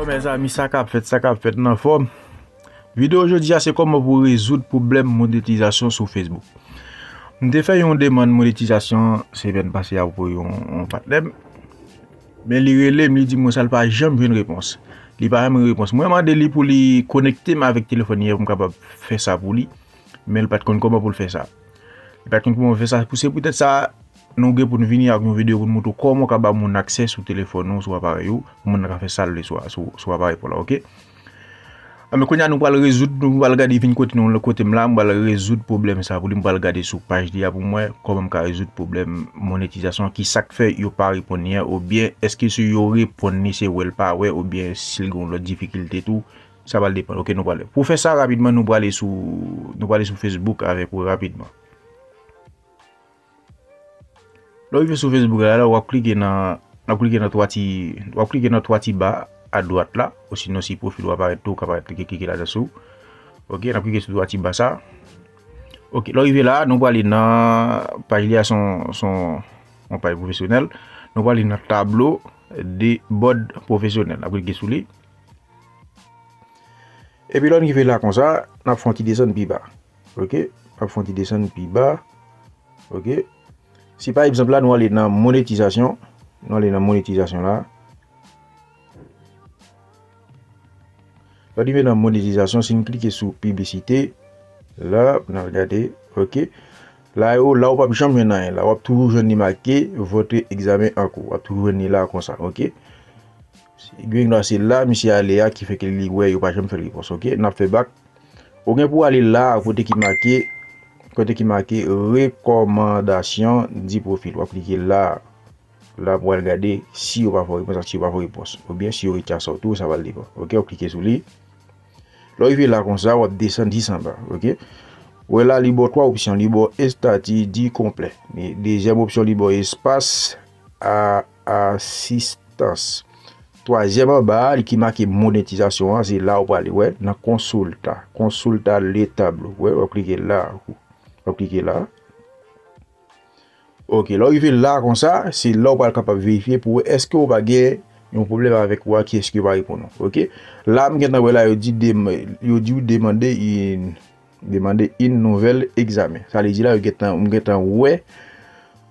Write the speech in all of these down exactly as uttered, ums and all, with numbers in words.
Mezanmi, sa k ap fèt, sa k ap fèt nan fòm. Videyo jodi a se kòman pou rezoud pwoblèm monetizasyon sou Facebook. M te fè yon demann monetizasyon semèn pase a pou yon, yon patnè m. Men li rele m, li di m konsa l pa janm jwenn repons. Li pa janm jwenn repons. Mwen mande li pou li konekte m avèk telefòn li a pou m kapab fè sa pou li. Men li pa t konn kòman pou l fè sa. Li pa t konn kòman pou l fè sa. Pou se poutèt sa, nou gen pou n vini ak yon videyo pou n montre w kòman w ka ba moun aksè sou telefòn ou, sou aparèy ou, pou moun nan ka fè sa l vle sou, sou, sou aparèy pa w la, oke? Anben, kounye a nou pral rezoud, nou pral gade vin kote nou, kote m la, m pral rezoud pwoblèm sa pou li, m pral gade sou paj li a pou m wè kòman m ka rezoud pwoblèm monetizasyon an, ki sa k fè yo pa reponn li an, oubyen èske si yo reponn li se wè l pa wè, oubyen si l gen yon lòt difikilte tou, sa pral depann. Oke, nou pral. Pou fè sa rapidman, nou prale sou, nou prale sou Facebook avèk ou rapidman. Lè w rive sou Facebook la, la, w ap klike nan, w ap klike nan twa ti, w ap klike nan twa ti ba a dwat la, osinon si pwofil ou a parèt tou, ou ka parèt klike, klike ladan sou. Oke, n ap klike sou twa ti ba sa. Oke, lè w rive la, nou prale nan paj li a, se yon, se yon, yon paj pwofesyonèl. Nou prale nan tablo de bòd pwofesyonèl. N ap klike sou li. Epi lè n rive la konsa, n ap fè yon ti desann pi ba. Oke? N ap fè yon ti desann pi ba. Oke? Si pa egzanp la, nou ale nan monetizasyon. Nou ale nan monetizasyon la. Lè n rive nan monetizasyon, si n klike sou piblisite, la, n al gade. Oke? La yo, la ou p ap janm jwenn anyen la. W ap toujou jwenn li make votre examen en cours. W ap toujou jwenn li la konsa. Oke? Gen dwa se la misye ale a ki fè ke li wè yo pa janm fè l repons, oke? N ap fè bak. Ou gen pou ale la, kote ki make, kote ki make recommandations du profil. W ap klike la. La pou al gade si yo pa fè w repons ak si yo pa fè w repons. Oubyen si yo retire sa w tou, sa pral depann. Oke, w ap klike sou li. Lè w rive la konsa, w ap desann jis anba, oke? Ou wè la, li ba w twa opsyon. Li ba w estati di konplè. Dezyèm opsyon, li ba w espas a asistans. Twazyèm anba a, li ki make monetizasyon an, se la ou prale wè nan konsulta. Konsulta le tablo. Wè, w ap klike la. W ap klike la. Oke, lè w rive la konsa, se la ou pral kapab verifye pou wè èske ou pa gen yon pwoblèm avèk ou a, ki èske yo pa reponn ou. Oke? La, m gentan wè la, yo di dem-, yo di w demande une, demande une nouvelle examen. Sa vle di la, yo gentan, m gentan wè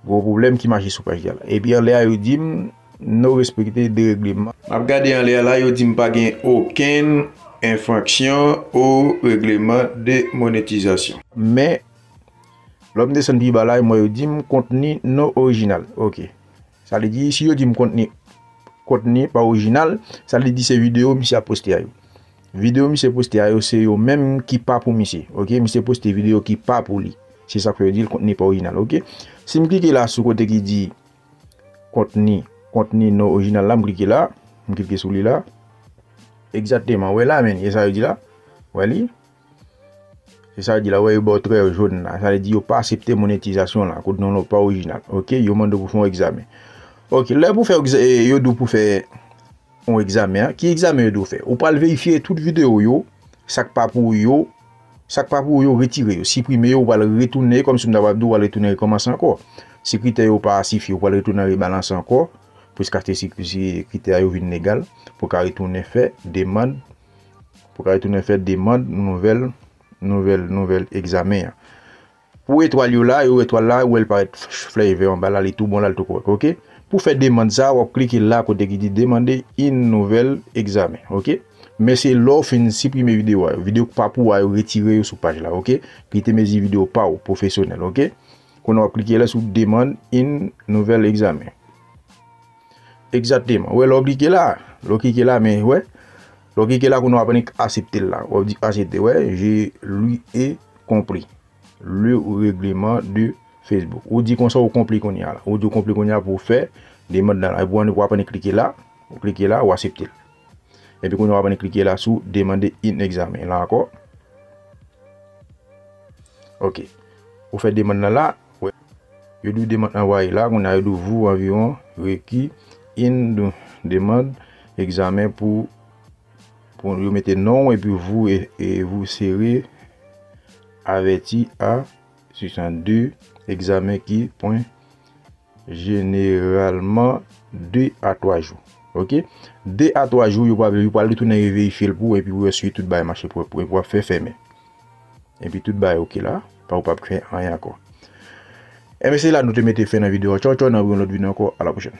gwo pwoblèm ki mache sou paj la. Epi anlè a, yo di m, no respecte de règleman. M ap gade anlè a la, yo di m pa gen okenn enfraksyon o règleman de monetizasyon. Men, lè m desann pi ba la, m wè yo di m kontni non orijinal. Oke. Sa vle di, si yo di m kontni, kontni pa orijinal, sa vle di se videyo misye ap poste a yo. Videyo misye poste a yo, se yo menm ki pa pou misye. Oke, misye poste videyo ki pa pou li. Se sa k fè yo di l kontni pa orijinal, oke. Si m klike la sou kote ki di kontni, kontni non orijinal la, m klike la, m klike sou li la. Egzakteman, wè la, men, e sa yo di la? Wè li? Se sa yo di la, wè yo ba w trè jòn la. Sa vle di yo pa aksepte monetizasyon la, kote non l pa orijinal. Oke, yo mande w pou fè yon egzamen. Oke, lè pou fè egza-, e, yo di w pou fè yon egzamen an. Ki egzamen yo di w fè? Ou pral verifye tout videyo yo, sa k pa pou yo, sa k pa pou yo, retire yo, siprime yo, ou pral retounen, kòmsi m ta pral di w, ou pral retounen rekòmanse ankò. Si kritè yo pa sifye, ou pral retounen rebalanse ankò, jiskaske si, si kritè yo vin egal, pou ka retounen fè demann, pou ka retounen fè demann nouvèl, nouvèl, nouvèl egzamen an. Pou etwal yo la, yo etwal la, ou wè l parèt flèch vè anba la, li tou bon la, li tou kòrèk, oke? Pou fè demann sa, w ap klike la kote ki di demande une nouvelle examen, oke? Men se lè w fin siprime videyo a yo, videyo k pa pou w a yo, retire yo sou paj la, oke? Kite mezi videyo pa w, pwofesyonèl, oke? Kounye a w ap klike la sou demande une nouvelle examen. Egzakteman. Wè, lè w klike la, lè w klike la, men, wè, lè w klike la, kounye a w ap annik aksepte l la. W ap di aksepte, wè, je lui ai compris le règleman de Facebook. Ou di konsa ou konpli kounye a la. Ou di ou konpli kounye a pou w fè demann nan la. Epi w ap annik klike la, ou klike la, ou aksepte l. Epi kounye a w ap annik klike la sou demande une examen la ankò. Oke. Ou fè demann nan la, wè. Yo di w demann anvayi la, kounye a yo di w vous environ requis une de-, demande examen pou, pou yo mete non w epi vous e, e vous serez averti à six cent deux examen ki pran jeneralman de a twa jou. Ok? De a twa jou, yo pral, yo pral retounen reverifye l pou ou, epi pou yo asire tout bagay mache pwòp, epi w ap fè fèmen. Epi tout bagay ok la, pa ou p ap fè anyen ankò. Enben, se la nou te mete fen nan videyo a. Tchaw, tchaw, nan yon lòt videyo ankò. A la pwochèn.